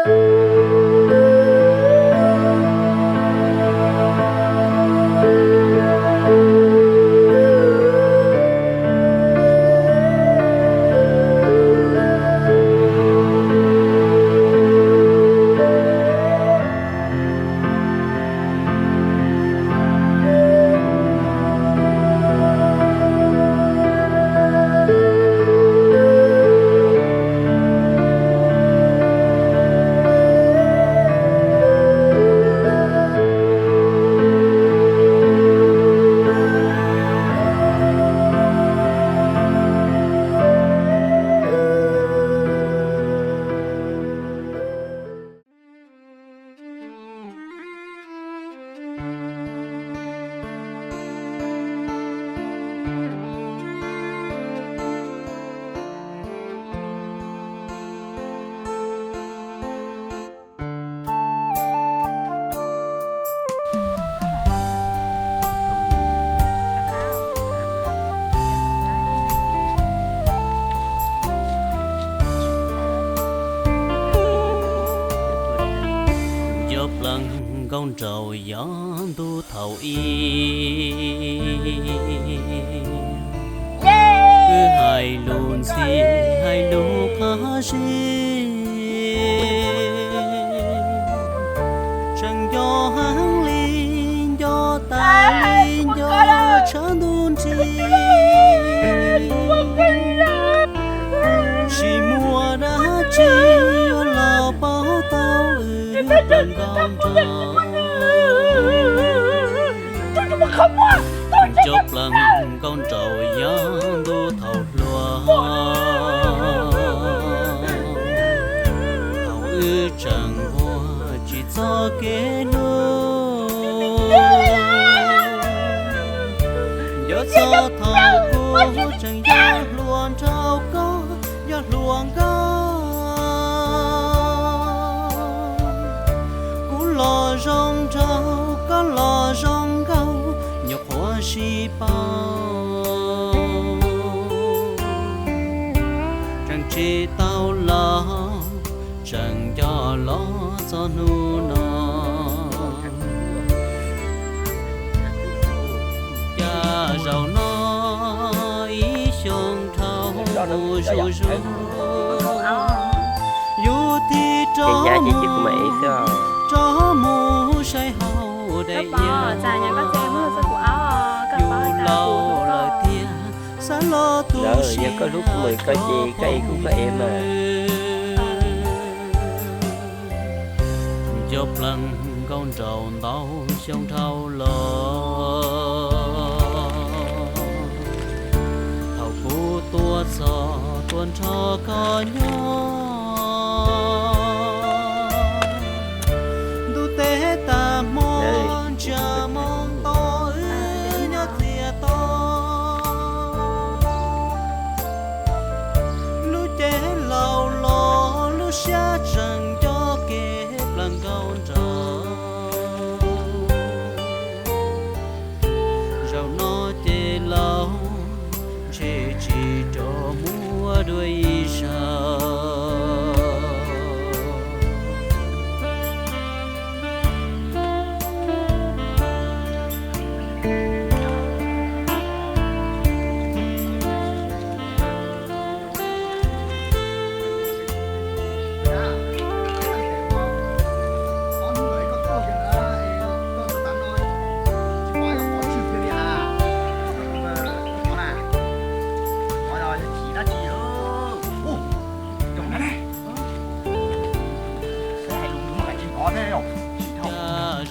Nco plaws nkauj nraug yog ntuj thaum ub, wb hais lus ntxhi hais lus qab zib, tseem nco heev li, nco tas li, nco tshaj ntuj nrig. Tsis muaj dab tsi yuav los pauv tau wb plaws nkauj nraug. Nco plaws nkauj nraug yog ntuj thaum hluas, thaum wb tseem nquag tsis txog kev hlub. Nco txog thaum kuv tseem yog hluas nraug koj yog hluas nkauj. Kuv los zoo nraug koj los zoo nkauj, nyuam qhuav sib paub. Tseem tsis tau laus, tseem nco los txog hnub no. Cas zaum no ib xyoos dhau zuj zus, yus thiaj rov mus, rov mus saib hauv daim iab. Yus laus lawm thiab xav los tu siab koj hlub kuv mas koj ces koj ev kuv koj ev mas. Nco plaws nkauj nraug ntau xyoo dhau los, thaum kuv tuaj txog tuaj nrog koj nyob, ntuj teb tag hmo ntsiag moo to wb nyob txias to. Lub cev laus los lub siab tseem nco kev plaws nkauj nraug. Zaum no ces laus ntshe tsis rov muaj dua ib zaug.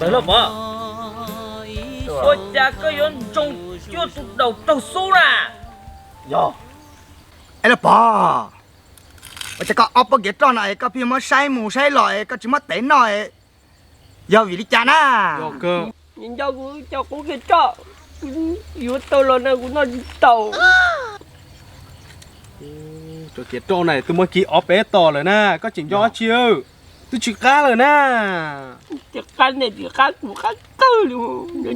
Lawv loj pov, ua cas koj yuav ntsoog cuag tus daus raug xub na? Yog, es lawv pov, ua cas koj ob poj kev roj no es koj pheej muab saib mus saib los es koj tsis muab tev noj, yog vim li cas na? Nco kuv cov qub kev roj, yuav tau los no kuv noj tsis tau. Cov kev roj na twb muab kib ob peb tos lawm na, koj tseem nco dab tsi? Twb tsis qab lawm na. Tsis qab ne, tsis qab kuv qab kawg li,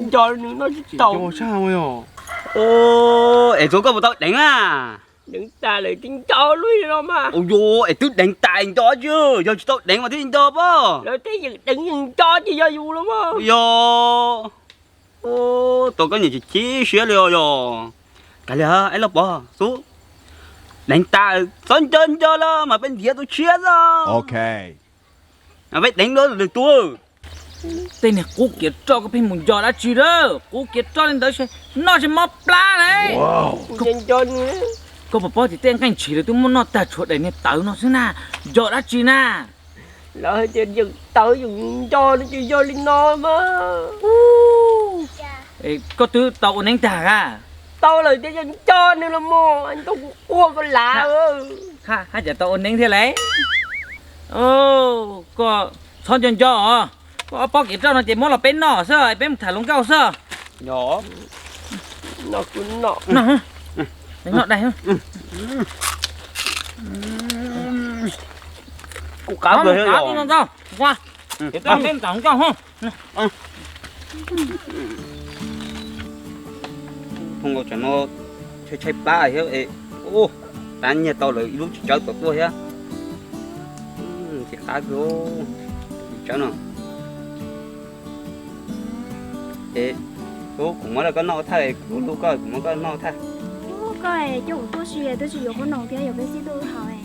nco nws noj tsis tau. Es tsuav koj puas tau deev na? Deev tas lawm thiaj nco lub no mas. Ua yuav es twb deev tas nco tsi, yog tsis tau deev mas thiaj nco pob. Lawv thiaj yeem deev yeem nco ces yog yus los mas. Yog. Ua, tau koj niam tsis chim siab li os yog. Kav liam, ib los pov xub. Deev tas, txhob nco nco lawm mas peb ntiav tus tshiab xwb. Peb deev dua lwm tus. Tej niag qub kiav roj, koj pheej mus nco dab tsi lawm? Qub kiav roj li ntawd noj tsis mob plab ne. Koj puas paub tias tej nqaij ntshis lawv twb muab noj tag tshuav daim niag tawv no xwb na, nco dab tsi na? Lawv hais tias yeem tawv yeem nco no ces yog li no mas. Koj twb tau ua neeb tag a? Tau lawm tias yeej nco nws los mas, ntau kuv quaj koj lav. Haj yam tau ua neeb thiab lauj. Koj txhob nco nco os. Koj ob pob kiav roj no ces muab los peb noj xwb, peb mus tham hluas nkauj xwb. Noj, noj dai. Kuv qav ntau, peb tham hluas nkauj. Phooj ywg, tsam no tshaib tshaib plab thiab es, tab nyiag tau lawv ib lub txiv tsawb tom tuaj thiab. Txiv qab kawg, txiv tsawb no. Es kuv muab rau koj noj thaj, kuv hlub hlub koj, kuv muab koj noj thaj. Koj coj kuv tuaj si twb tsis yuav koj noj thiab, yog peb sib tuaj wb haus,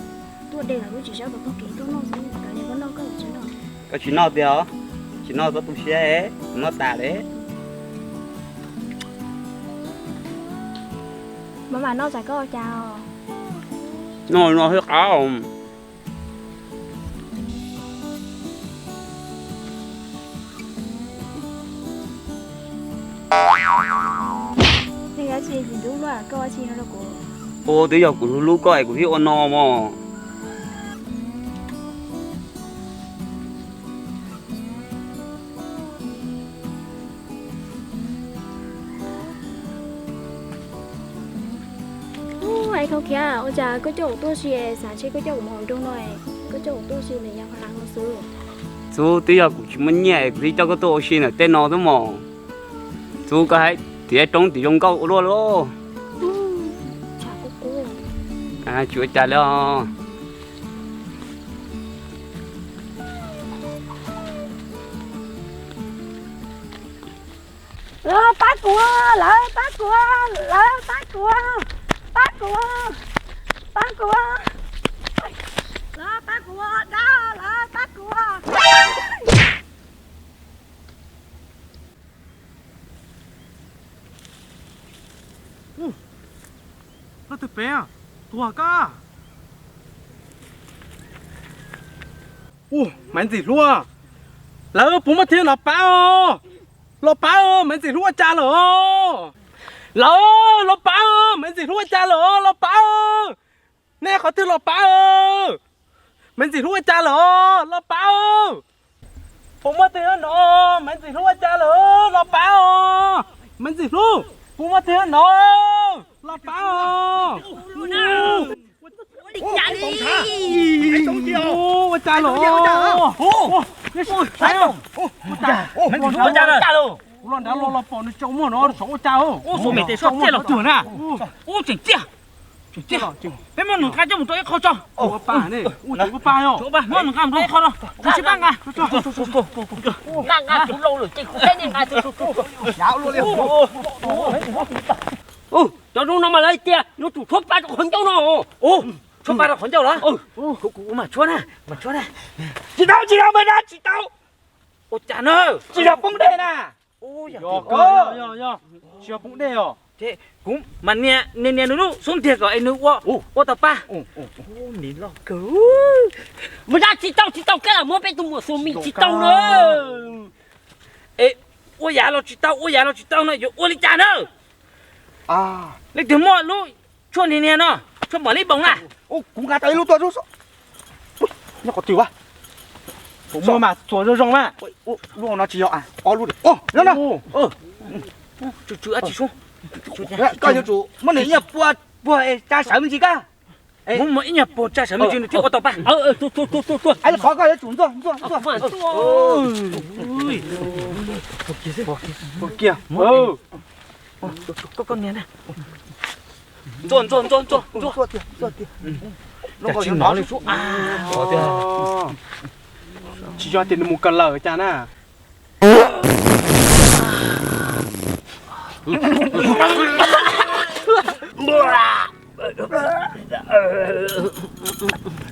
tuaj de lawv lub txiv tsawb tom tog kev tuaj noj xwb, koj noj koj tsis noj. Koj tsis noj tiag os? Tsis noj txhob tu siab, kuv noj tas lawm. Maj mam noj, tsam koj ua cas os. Noj no thiab qab. Ua, twb yog kuv hlub hlub koj es kuv thiaj ua no mog. Ua, es khaub khiab, ua cas koj coj kuv tuaj si, xav ntshe koj coj kuv mus hauv nroog no, koj coj kuv tuaj si nws yog qhov hnav no xwb. Xub, twb yog kuv tsis muaj nyiaj es kuv thiaj coj koj tuaj ua si ntawm tej no xwb mog. Xub, koj hais tias roob tim zoo nkauj ua luaj lauj. Tsis ua cas li os. Lawv pab kuv, lawv pab kuv, lawv pab kuv, pab kuv, pab kuv, lawv pab kuv, dab, lawv pab kuv. Koj twg peb, tuag koj. Ua, Maiv Ntxim Hlub, lawv puas muaj thib no pab os? Los pab, Maiv Ntxim Hlub ua cas lawm os? Lawv, los pab, Maiv Ntxim Hlub ua cas lawm os? Los pab, nej qhov twg los pab? Maiv Ntxim Hlub ua cas lawm os? Los pab. Puas muaj twg no? Maiv Ntxim Hlub ua cas lawm? Los pab os. Maiv Ntxim Hlub, puas muaj twg no? Los pab os. Ua cas lawm? Ua cas lawm? Kuv los nrad los los pom nws tsaus muag no, ua cas? Ua tseem ciaj, tseem ciaj. Peb muab nws nqa coj mus rau ib qho tso. Ua pa, muab nws nqa mus rau ib qho no, kuv tsis pab nqa. Nqa nqa kuv lau lawm ces kuv saib nej nqa. Cov zoo no mas lawv tias yuav tsum tshuab pa rau qhov ncauj no. Tshuab pa rau qhov ncauj los? Kuv, kuv mam tshuab na, mam tshuab na. Tsis tau, tsis tau, mas na tsis tau. Ua cas na? Tsis yog poob dej na. Tsis yog poob dej os. Kuv mas nias nias nws lub xub ntiag kom es nws ua, ua tau pa. Mas na tsis tau, tsis tau, kab lam muab peb tug muam xua mi tsis tau na. Es ua yam los tsis tau, ua yam los tsis tau no yuav ua li cas na? Leej twg muaj lub tshuaj niag niag no, tshuaj npom lib poom na? Kuv nqa tau ib lub tuaj. Nyob qhov twg a? Muaj mas txuas zoo zoo na. Lub no tsis yog, ob lub. Tsw tsw, koj yuav tsum muab nws ib nyuag puag, puag tsa sawv me ntsis kab. Muab ib nyuag puag tsa sawv me ntsis nws thiaj ua tau pa. Qhov koj yuav tsum ntxuaj ntxuaj ntxuaj. Kiag, koj nias na. Ntxuav, ntxuav, ntxuav, ntxuav, ntxuav. Cas tsis hnov li sub. Tsis yog tias nws mus kawm lawm cas na.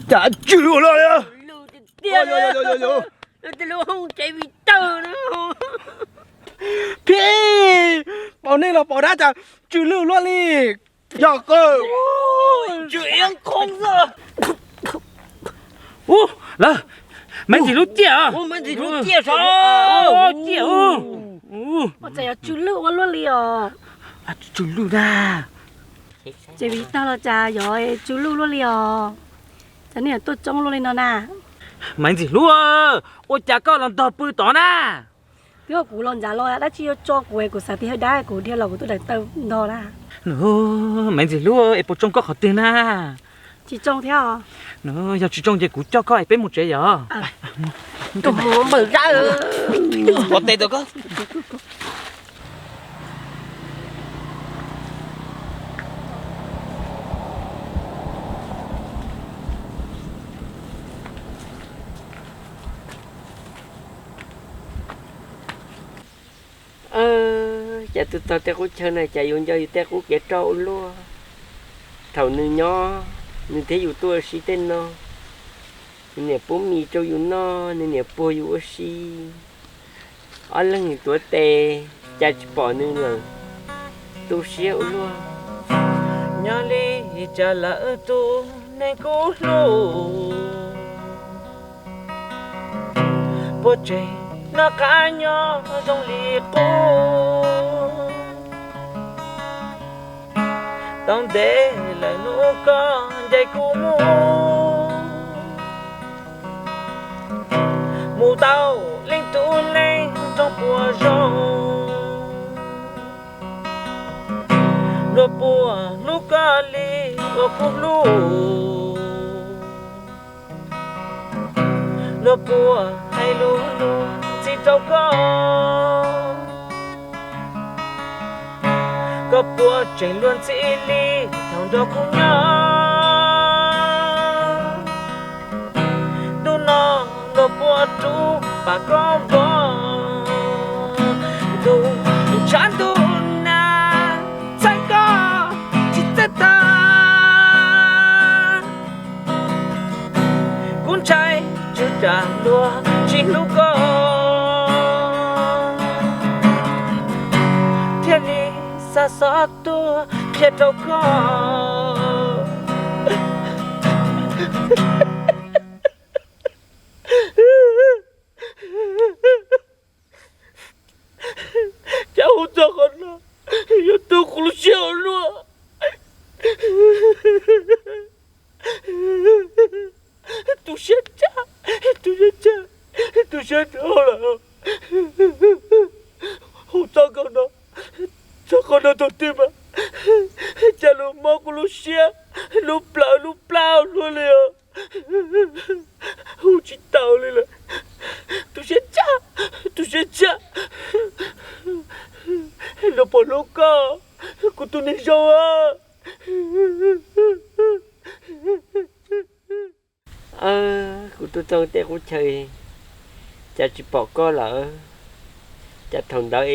Cas tsw ua luaj li. Phij, pom nej los pom dab cas tsw lwj luaj li. Yog kawg. Lawv, Maiv Ntxwg Hlub ciaj. Ciaj. Ua cas yuav tsw lwj ua luaj li os? Tsw lwj na. Ces vim tag los cas yog tsw lwj luaj li os? Cas nej yuav tuaj coob luaj li no na? Maiv Ntxwg Hlub, ua cas koj los ntog pw tod na? Twb yog kuv los ntxav los dab tsi yuav tso kuv es kuv xav tias dab kuv dhia los kuv tuaj daim taw ntog na. Maiv Ntxwg Hlub, es puas tsoo koj qhov twg na? Tsis tsoo thiab os. Yog tsis tsoo ces kuv coj koj es peb mus tsev yom. Tus npawg zab, pov tes tau koj. Cas tuaj txog tej qub chaw na cas yuav nco yus tej qub kev roj ua luaj. Thaum nws nyob, nws thiab yus tuaj ua si tej no, nws niam pub mis rau yus noj, nws niam puag yus ua si. Ob leeg tuav tes, cas tsis pom nws lawm, tu siab ua luaj. Nyob li cas lawm tus neeg kuv hlub, puag tsev noj qab nyob zoo li qub. Tau ntev lawm hnub koj ncaim kuv mus, mus tau leej tub neeg nrog puas zoo. Luag puas hlub koj li uas kuv hlub, luag puas hais lus luag ntxhi rau koj, koj puas tseem luag ntxhi li thaum nrog kuv nyob. Hnub no luag puas rub pam koj vov, ntuj tshav ntuj nag txhawj koj tsis txawj tag. Kuv ntshai tsw tsam luag tsis hlub koj, thiaj li xa xov tuaj qhia rau koj. Cas hu txog qhov no yuav tu kuv lub siab ua luaj. Tu siab tshaj, tu siab tshaj, tu siab dhau lawm. Hu txog qhov no, txog qhov no thaum twg mas cas lub mob kuv lub siab lub plawv lub plab ua luaj li os. Hu tsis tau li lawm. Tu siab tshaj, tu siab tshaj. Luag puas hlub koj, kuv tus neeg zoo? Kuv tuaj txog tej qub chaw cas tsis pom koj lawm. Cas thaum ntawd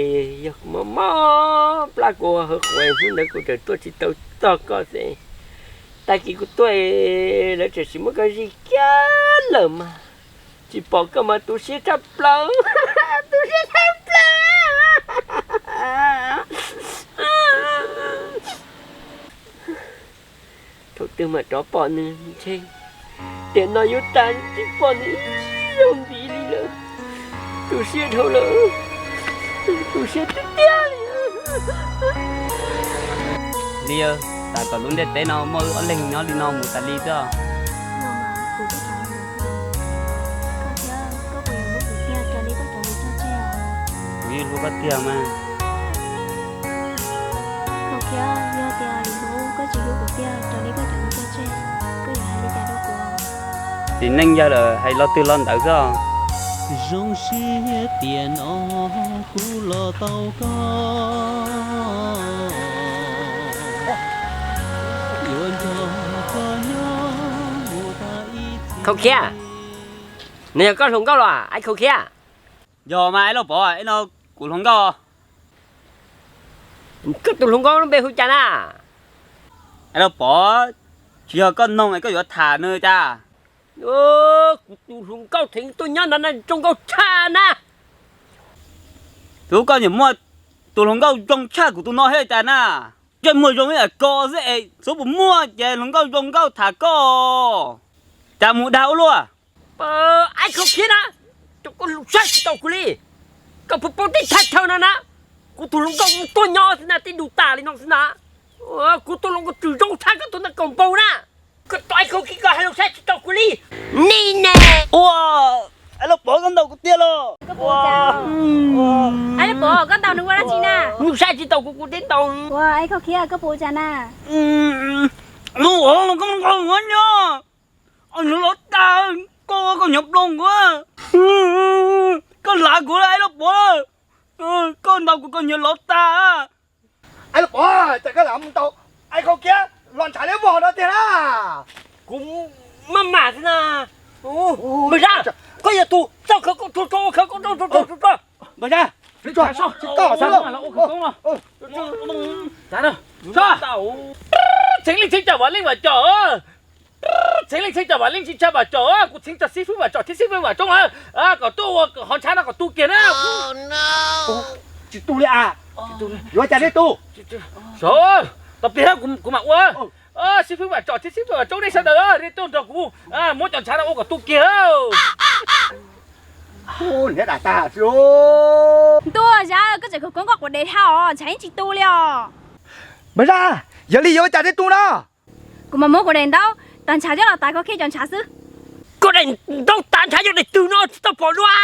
yog kuv mob mob plab kuv ua hawv quav hnub ntawd kuv tseem tuaj tsis tau txog koj xwb. Tag kis kuv tuaj lawv tseem sim muab koj zij kiag lawm mas tsis pom koj mas tu siab tshaj plaws, tu siab tshaj plaws. Thaum twg mam rov pom nws ntshe tiam no yuav tas tsis pom nws ib zaug ntxiv li lawm. Tu siab dhau lawm, tu siab tiag tiag li. Li, tas tom lub ntiaj teb no muaj wb ob leeg nyob li no mus tas li xwb. Kuv yeej hlub koj tiag mas. Txiv neej yawg lawm hais lo twg lo ntawd xwb. Zoo siab tiam no kuv los tau koj. Khaub Khiab, nws yog koj hluas nkauj los Aib Khaub Khiab? Yog mas Aib Lauj Pov, no kuv hluas nkauj. Koj tus hluas nkauj lub npe hu cas na? Aib Lauj Pov, tsis yog koj noog es koj yuav tham nws cas? Kuv tus hluas nkauj theem tuaj nyob ntawd na zoo nkauj tshaj na. Tus koj niam muaj tus hluas nkauj zoo tshaj kuv tus no thiab cas na. Ntsej muag zoo ib yam ko xwb es xub puas muaj ces hluas nkauj zoo nkauj tham koj. Cas mus dag ua luaj? Aib Khaub Khiab na, koj hlub saib tsis tau kuv li. Koj puas paub teb chaws no na, kuv tus hluas nkauj tuaj nyob xwb na, twb du tas li no xwb na. Kuv tus hluas nkauj tseem zoo tshaj koj tus ntawd kaum npaug na. Koj tus Aib Khaub Khiab koj hlub saib tsis tau kuv li. Ni ne. Ua, Aib Lauj Pov koj ntaus kuv tiag los? Aib Lauj Pov koj ntaus nws ua dab tsi na? Nws saib tsis tau kuv kuv thiaj ntaus. Ua Aib Khaub Khiab koj puas ua cas na? Ua koj ntaus kuv nyob, nws lov tag, koj koj nyob ploog kuv, koj lav kuv Aib Lauj Pov, koj ntaus kuv koj nyob lov tag. Aib Lauj Pov, cas koj lam mus ntaus Aib Khaub Khiab los ntshav liab vog no tiag na? Kuv maj mam xwb na. Npawg Zab, koj yog tus txoj khawv koob tsuag tsuag, khawv koob tsuag tsuag tsuag tsuag. Npawg Zab, tsis koj, tsis koj, txhob ua khawv koob no. Txheeb leej txheeb caj vam leej vam coj, txheeb leej txheeb caj vam leej tsis tshaj vam coj, kuv txheeb cov xib fwb vam coj thiab xib fwb vam tsooj kom tuaj ua hov ntshav no kom tu kiag na. Tsis tu li a? Yuav cas thiaj tu? Tos pliag kuv mam ua. Xib fwb vam coj thiab xib fwb vam tsooj nej sawv daws nej tuaj nrog kuv muab cov ntshav no ua kom tu kiag. Niam dam tag xwb. Ntuj, Zab, koj tseem khawv koob koj quav dev dhau os, ntshav yeej tsis tu li os. Npawg Zab, yog li yuav ua cas thiaj tu no? Kuv mam muab kuv daim ntaub tag ntshav coj los tav Khaub Khiab cov ntshav xwb. Koj daim ntaub tav ntshav yog daim twg no tsis tau pom dua?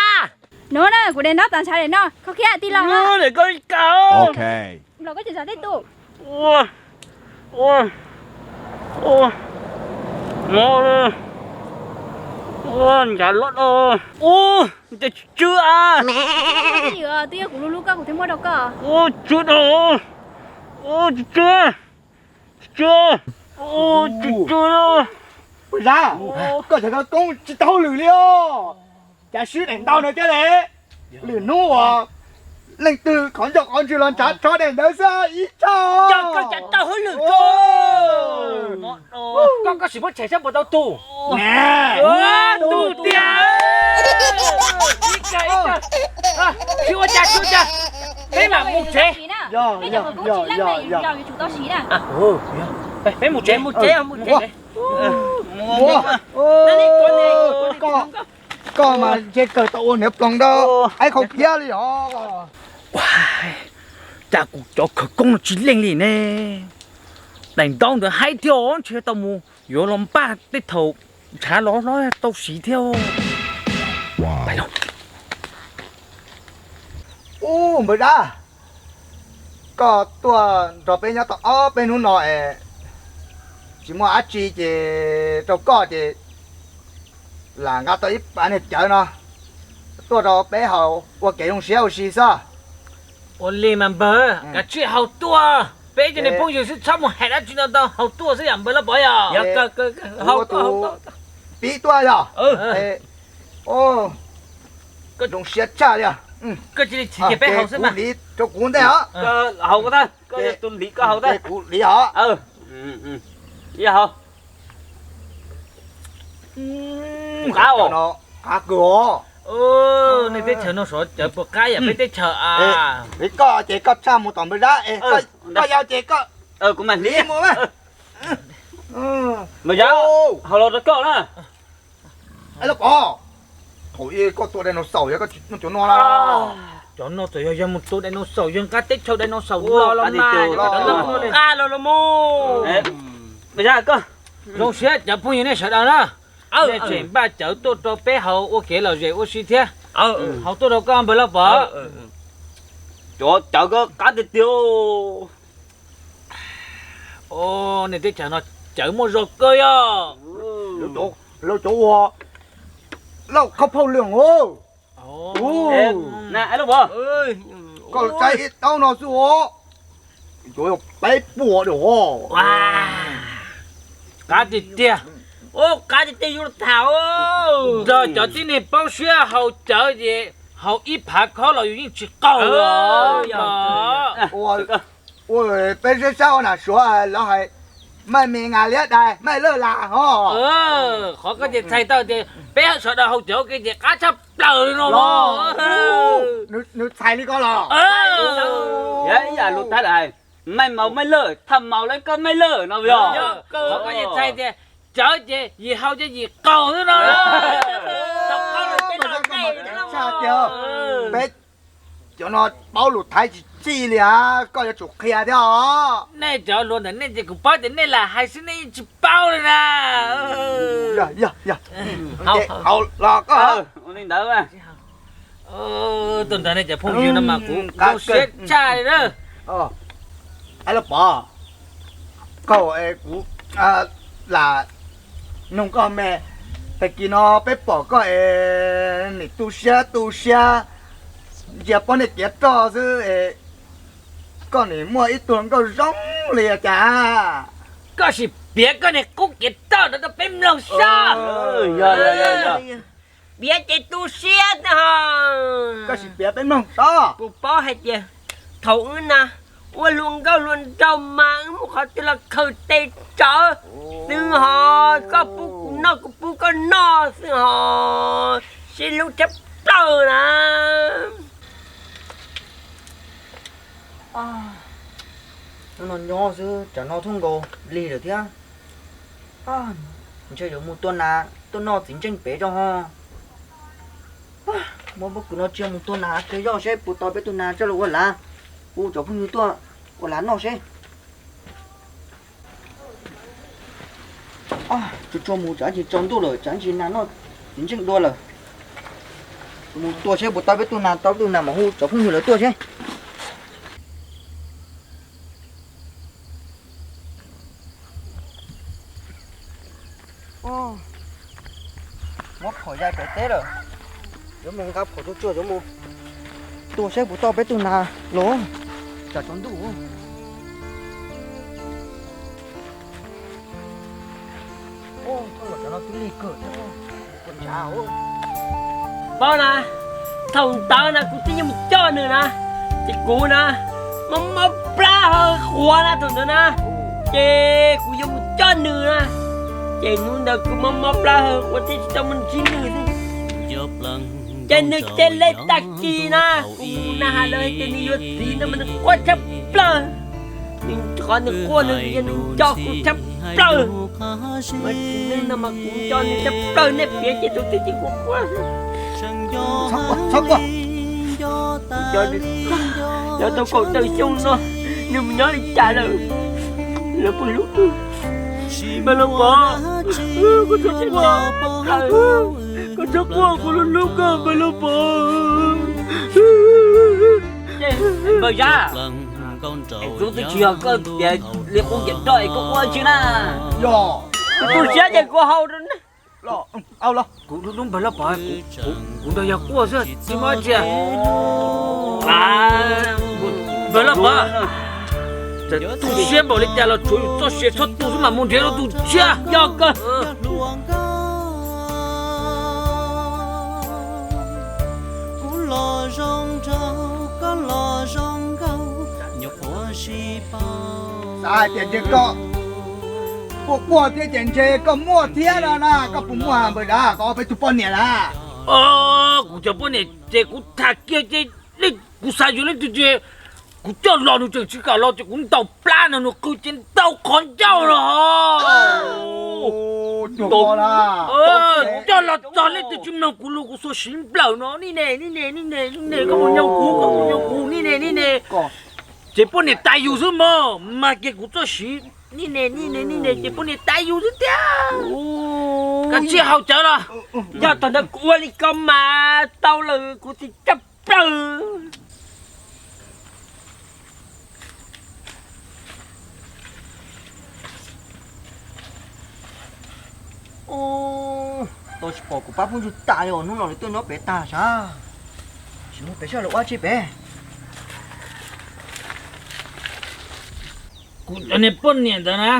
No na, kuv daim ntaub tav ntshav daim no, Khaub Khiab tij laug. Los koj cov ntshav tej tu. Ntshav loj no, ntshav tsw a. Twb yog kuv hlub hlub koj kuv thiaj muab rau koj. Tsw no, tsw tsw. Npawg Zab, koj cov khawv koob tsis tau hauj lwm li os. Cas swb daim ntaub no thiab le. Lwm hnub uas leej twg qhov ncauj qhov ntswg los ntshav tsho daim ntawd xwb ib txhis. Koj cas tau hauj lwm ko. Koj, koj sim muab tshem saib puas tau tu. Tu tiag. Ib kawg ib kawg. Tsis ua cas tsis ua cas. Peb mam mus tsev. Peb mus tsev mus tsev mus tsev. Koj mas ntshe kawg tau ua niam ploog ntag, Aib Khaub Khiab li os. Cas kuv cov khawv koob no tsis leej li ne. Daim ntaub ntawd haib thiab os, ntshe tau mus yuav los npaj tej thaum ntshav los los tau siv thiab. Ub, Npawg Zab, koj tuaj nrog peb nyob tau ob peb hnub no es tsis muaj dab tsi ces rau koj ces lam nqa tau ib pas niag cawv no tuaj rau peb haus ua kev zoo siab ua si xwb. Ua li mas npawg, kav tsij haus tuaj, peb ib co niag phooj ywg xwb txhob mus hais dab tsi no, tau haus tuaj xwb yom npawg Lauj Pov yom. Pib tuaj yom. Zoo siab tshaj li. Koj cia li thim ces peb haus xwb mas. Kuv hliv rau kuv ntej os. Haus koj tag, koj yog tus hliv koj haus tag. Kuv hliv os. Qab os. Qab kawg os. Nej teb chaws no xyov cawv puas qab yam peb teb chaws a. Hliv koj ces koj tshaj mus tom Npawg Zab es koj yau ces koj, kuv mam hliv mus. Npawg Zab, haus los rau koj na. Lauj Pov, thaum ub koj tua dinosaur yog koj tsis muaj cov no na. Cov no txawm yog yog mus tua dinosaur yog nqa teb chaws dinosaur los los mas. Nqa los los mus. Npawg Zab koj, zoo siab cov phooj ywg nej sawv daws na. Nej tseem npaj cawv tuaj rau peb haus ua kev lom zem ua si thiab. Haus tuaj rau koj npawg Lauj Pov. Cov cawv koj qab tiag tiag. Nej teb chaws no cawv muaj zog kawg yog. Lawv cov ua lauj khaub phauj lwm os. Koj tsaib ib taub no xwb os, yuav peb puas dua. Qab tiag tiag. Ua qab tiag tiag yus tham. Nrog cov tib neeg paub siab haus cawv ces haus ib phav khob los yus yeej tsis qaug li. Ua peb sab sab ua nam suav lawv hais, maj me nga liab dais maj laj las ho. Qhov koj txhais tau tias peb sawv daws haus cawv ua ke ces qab tshaj plaws li no. Nws txhais li ko los? Yog ib yam lus Thaib lawv hais, maj maus maj laj, thaj maus lawv koj maj laj no yog. Qhov koj txhais tias cawv ces yim haus ces yim qaug xwb no. Peb cov no paub lus Thaib tsis txij li, koj yuav tsum qhia thiab os. Nej cov hluas ntawm nej ces kuv paub tias nej lam hais xwb nej yeej tsis paub li na. Haus los koj. Ua li ntawd. Tuaj nrog nej cov phooj ywg no mas kuv zoo siab tshaj li na. Laj Pov, koj kuv lam nug koj me, tag kis no peb pom koj es nim tu siab tu siab ntsia poj niam kiav roj xwb es koj nim muaj ib tug hluas nkauj zoo li cas? Koj sim piav koj niag qub kiav roj no rau peb mloog saib. Piav ces tu siab ho. Koj sim piav peb mloog saib. Kuv paub hais tias thaum wb na ua hluas nkauj hluas nraug mas wb mus qhov twg los khaws tes tsawv xwb ho. Koj pub kuv noj kuv pub koj noj xwb ho. Sib hlub tshaj plaws na. Hnub no nyob xwb tsam no thoob nkaus lig lawm thiab. Ntshe yuav mus tua nas tuaj noj txiv ntseej pem tso ho. Muab pob kws no tso mus tua nas tso yog seb puas tau peb tug nas coj los ua lav, pub cov phooj ywg tuaj ua lav noj seb. Tsuag tsuag mus tsam ib ntsis tsaus ntuj lawm tsam ib ntsis nas noj txiv ntseej dua lawm. Mus tua seb puas tau peb tug nas, tau peb tug nas mam hu cov phooj ywg lawv tuaj seb. Muab phom ya pem teb lawm, yuav mus nqa phom tsuag tsuag yuav mus tua seb puas tau peb tug nas los tsam tsaus ntuj. Paub na, thaum ntawd na kuv twb yuav mus coj nws na, ces kuv na mob mob plab hawv quav na thaum ntawd na, ces kuv yuav mus coj nws na, ces hnub ntawd kuv mob mob plab hawv quav thiaj tsis tau mus ntsib nws xwb. Ces nws cia li tag kis na, kuv mus na has lawv hais tias nws yuav txiv no mas nws quaj tshaj plaws. Nws qhov nws quaj no yog nws nco kuv tshaj plaws. Mas tsis neej no mas kuv nco nws tshaj plaws, nej piav ces tus twg ces kuv quaj. Txhob quaj, txhob quaj. Cov tau kaum tawm xyoo no, nws mus nyob li cas lawm, lawv puas hlub nws? Npawg Lauj Pov, koj txhob quaj, koj txhob quaj, kuv hlub hlub koj npawg Lauj Pov. Npawg Zab, es kuv twb tsis yog koj tias li qub kiav roj es koj quaj tsi na. Yog, kuv tu siab ces kuv haus rau ne. Kuv hlub hlub npawg Lauj Pov, kuv nrog yawg quaj xwb tsis muaj dab tsi. Npawg Lauj Pov, tu siab npaum li cas los tshuav yus txoj sia txhob tu xwb mas mus nrhiav rau tus tshiab. Yog kawg. Xav hais tias ntshe koj quaj quaj thiab ces ntshe koj muaj thiab no na, koj puas muaj npawg Zab, koj peb tug poj niam na? Kuv cov poj niam ces kuv tham kiag ces kuv xav yuav leej twg ces kuv coj los nws tseem tsis kam los ces kuv ntaus plab no nws qw ces ntaus qhov ncauj no. Kuv coj los txog leej twg tsis mloog kuv lus kuv xuas siv nplawm no, ni ne ni ne ni ne ni ne, koj mus nyob kuv, koj mus nyob kuv, ni ne ni ne. Ces poj niam tas yus xwb mog, mas kiag kuv txoj siv, ni ne ni ne ni ne, ces poj niam tas yus xwb tiag. Kav tsij haus cawv los. Yog thaum ntawd kuv ua li ko mas tau lawm, kuv tsis coj plaws. Tau tsis pom kuv pab phooj ywg tas li os, hnub no lawv tuaj nyob pem tag sav. Tsis muaj pem sab lawv ua tsi pem. Kuv cov niag poj niam ntawd na,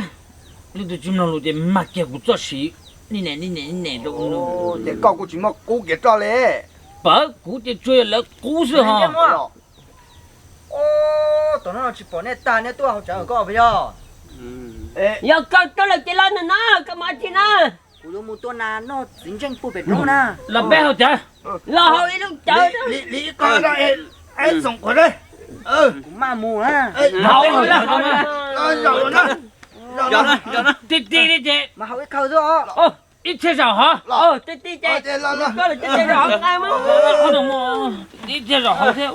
leej twg tsis mloog lus ces mag kiag kuv txoj siv. Ces koj kuj tsis muaj qub kiag roj li. Pawg kuv ces tsuas yog lawv qub xwb ho. Tom no tsis pom nej tag nej tuaj hauv tsawv koj puas yog? Yog koj tuaj lawm ces los no na, koj mus dab tsi na? Kuv yuav mus tua nas noj txiv ntseej puag pem roob na. Los peb haus cawv. Los haus ib lub cawv. Li koj, kuv maj mus na. Ti ti li ces mas haus ib khawv xwb. Ib txhia zaum hov. Ti ti ces koj lawm ces zaum hov nqaij mas. Ib txhia zaum hov thiab.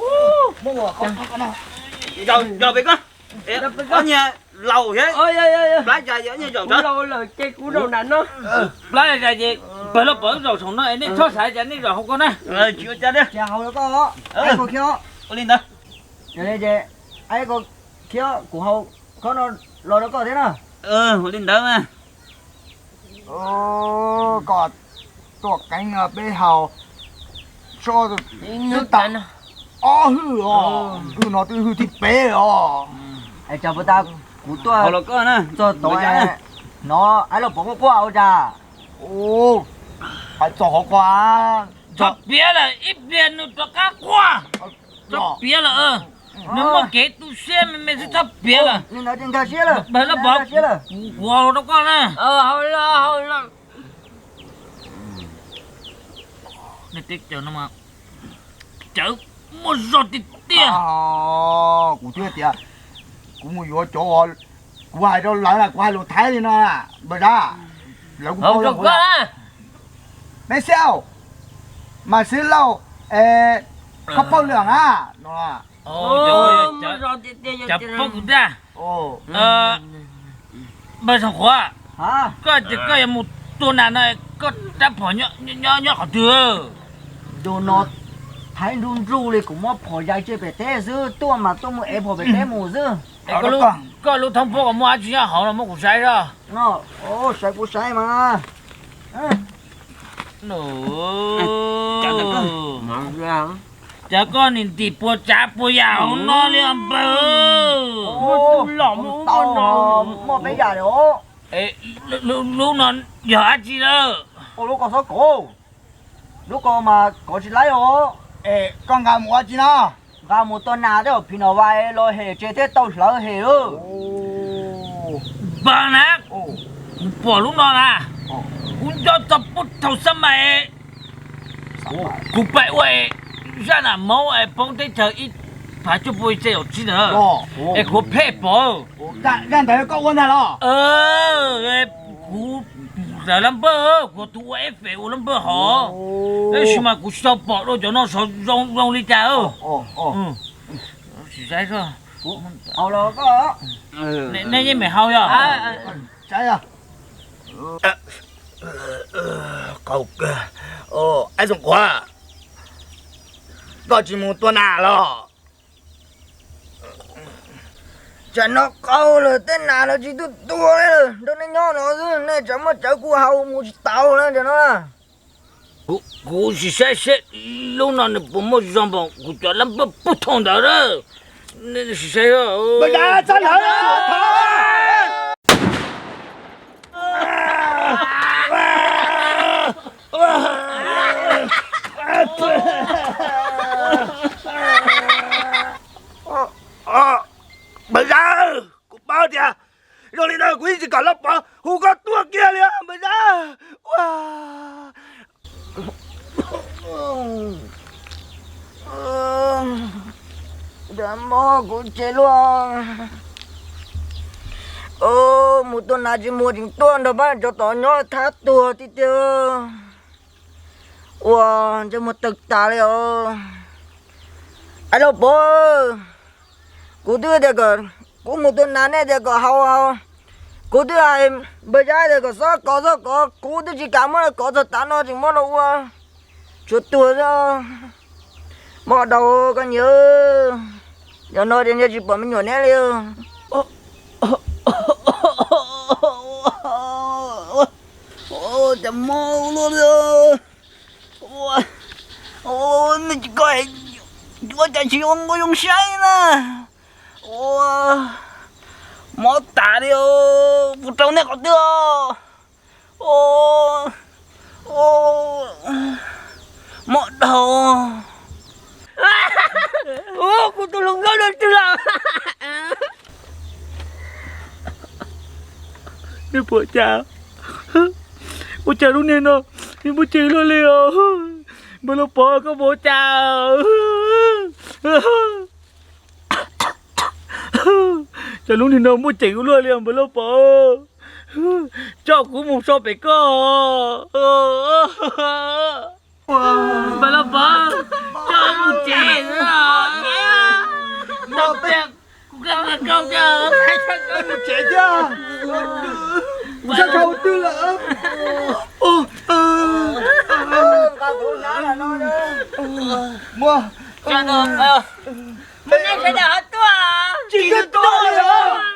Yog pem koj. Ob niag laus thiab. Plab zais ces ob niag zaum, kuv laus lawm ces kuv zaum nram no. Plab zais ces pawg los pawg zaum saum no es nej txhob xav cas nej zaum hauv ko na. Tsis ua cas li. Ua li ntawd. Khiav kuv hau khob no los rau koj thiab na. Ua li ntawd mas. Koj tuaj qeeb peb haus tso, twb tas ob hwj os, hwj no twb hwj thib peb os. Tsav puas tas kuv tuaj txog tod hnov Aib Lauj Pov quaj quaj ua cas? Hais txog qhov ko, txhob piav lawm, ib pliag nws rov qab quaj. Txhob piav lawm, nws muaj kev tu siab me me xwb, txhob piav lawm. Nkag siab lawm, kuv hais rau koj na. Nej teb chaws no mas cawv muaj zog tiag tiag. Kuv twb tias kuv mus yuav cov, kuv hais rau lawv na, kuv hais lus Thaib li no, npawg Zab, lawv kuj paub. Me xiau, mas xwb lauj, koj paub lwm na no. Cov paub kuv tiag. Npawg Xeem Khuav, koj tias koj yuav mus tua nas no, koj rab phom nyob qhov twg? Tus no Thaib nruj nruj li, kuv muab phom zais tseg pem teb xwb, tuaj mas tuaj mus ev phom pem teb mus xwb. Koj lub thoob puab ko muaj dab tsi nyob hauv no muab kuv saib zoj. Saib kuv saib mas. Cas koj nim ntim puas tsav puas yam hauv no li os npawg? Muaj tus los muaj ub muaj no, muaj peb yam li os. Lub no yog dab tsi lawm? Lub ko xob kov, lub ko mas kov tsis laib os. Koj nqa mus ua dab tsi no? Nqa mus tua nas thiab phim nyuj vais los hem tsev thiab tau hlawv hem lawm. Npawg na, kuv pom lub no na, kuv nco txog puag thaum xab mais kuv pais ua zaj nam maub es poob teb chaws ib phav cuaj pua ib txhiab caum tsib ntawd, es kuv pheej pom. Zaj ntawd koj ua ntag los? Kuv, lawv lab npawg, kuv tus ua eb fem ua lab npawg hov, tab sis mas kuv tsis tau pom dua cov no zoo zoo li cas. Tsis saib, nej yeej meem haus yog? Qaug kawg. Aib Xeem Khuav, koj tsis mus tua nas los? Tsam no qaug lawm, tej nas no tsis tuaj tua li lawm, nrog nej nyob no xwb, nej tsam muaj tsawv kuv haus mus tsis taus na tsam no. Kuv sim saib seb lub no nws puas muaj zog npaum kuv cov lab npawg puag thaum ntawd na. Sim saib. Npawg Zab, kuv paub tias zoo li ntawd kuv yeej tsis kom lab pov hu koj tuaj kiag li npawg Zab. Ua, mob kuv tsev luaj. Mus tua nas tsis mus tseem tuaj nrog pab cov tom nyob thab tuag tiag tiag. Ua, ntsej muag tawg tas li os. Aib Lauj Pov, kuv twb tias kom, kuv mus tua nas nej tias kom haus haus, kuv twb hais npawg Zab tias kom xob kov xob kov, kuv twb tsis kam muab kov txog tav no tseem muab los ua, tsuav tuag xwb. Mob dhau koj niam, yog no ces ntshe tsis pom me nyuam neb li. Cas mob luaj li. Nej tsis koj yuav cas tsis ua nqua yoo saib na. Ua, mob tas li os, puas raug nej qhov twg os? Mob dhau. Ua kuv tus hluas nkauj dua twg lawm? Nej puas cas? Ua cas lub niag no nws muaj ceem luaj li os? Npawg Lauj Pov, koj puas cas? Cas lub niag no muaj ceem luaj li os npawg Lauj Pov? Coj kuv mus so pem koj. Npawg Lauj Pov, coj mus tsev. Kuv koj mus tsev thiab. Kuv sab khau twg lawm? Muaj, muaj nej sawv daws ho tuaj. Tsis tuaj li os.